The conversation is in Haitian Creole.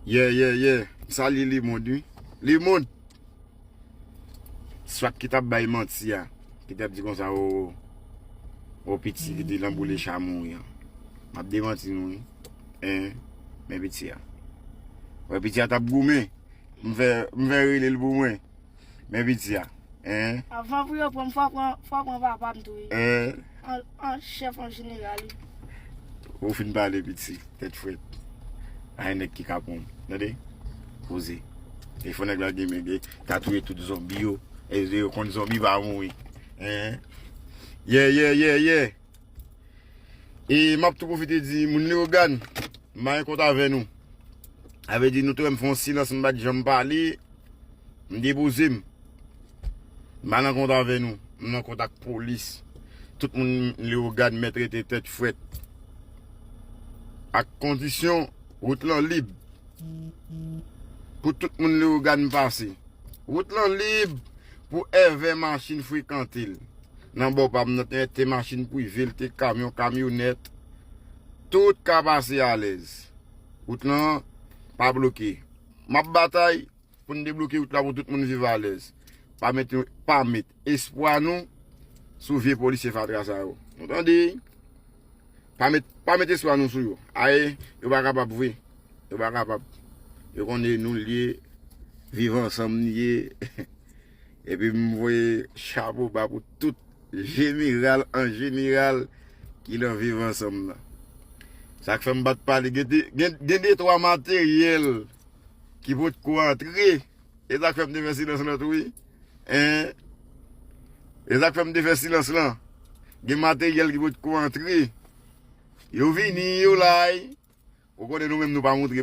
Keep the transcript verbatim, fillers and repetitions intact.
Yeah, yeah, yeah. M salye lemonn, wi. Lemonn. Swat ki t ap bay manti a, ki t ap di konsa, o, o piti ki te nan boule cha mouri an. M ap demanti nou, wi. En, men piti a. Wè piti a t ap goumen. M fè, m fè rele l pou mwen. Men piti a. En. Avan pou yo pran m, fò pran, fò pran papa m tou, wi. En. An, an chèf, an jeneral, wi. Ou fin pale piti, tèt frèt. Ay nèg ki ka pran m. Tande? Poze. E fò nèg la gen men, gen, ka touye tout zonbi yo. E yo konn zonbi pa mouri. En. Yeah, yeah, yeah, yeah. E m ap tou pwofite di, moun Leyogàn, m pa gen kont avè nou. Sa vle di, nou te wè m fè yon silans, m pa t janm pale, m depoze m. M pa nan kont avè nou, m nan kont ak polis. Tout moun Leyogàn mèt rete tèt frèt. Ak kondisyon, wout lan lib. Pou tout moun Leyogàn pase. Wout lan lib pou èvè machin frekante l. Nan bò pa m nan te, te machin prive l, te kamyon, kamyonèt. Tout ka pase alèz. Wout lan pa bloke. M ap batay pou n debloke wout la pou tout moun viv alèz. Pa met, pa met espwa nou sou vye polisye fatra sa yo. Nou tande? Pa met, pa met espwa nou sou yo. Ay, yo pa kapab vre. Yo pa kapab. Yo konnen nou l ye, viv ansanm n ye. Epi m voye chapo ba pou tout jeneral an jeneral ki nan viv ansanm nan. Sa k fè m pa t pale, gen de, gen, gen de twa materyèl ki potko antre. E sa k fè m te fè silans lan tou, wi. En. E sa k fè m te fè silans lan. Gen materyèl ki potko antre. Yo vini, yo la, wi. Ou konnen nou menm nou pa montre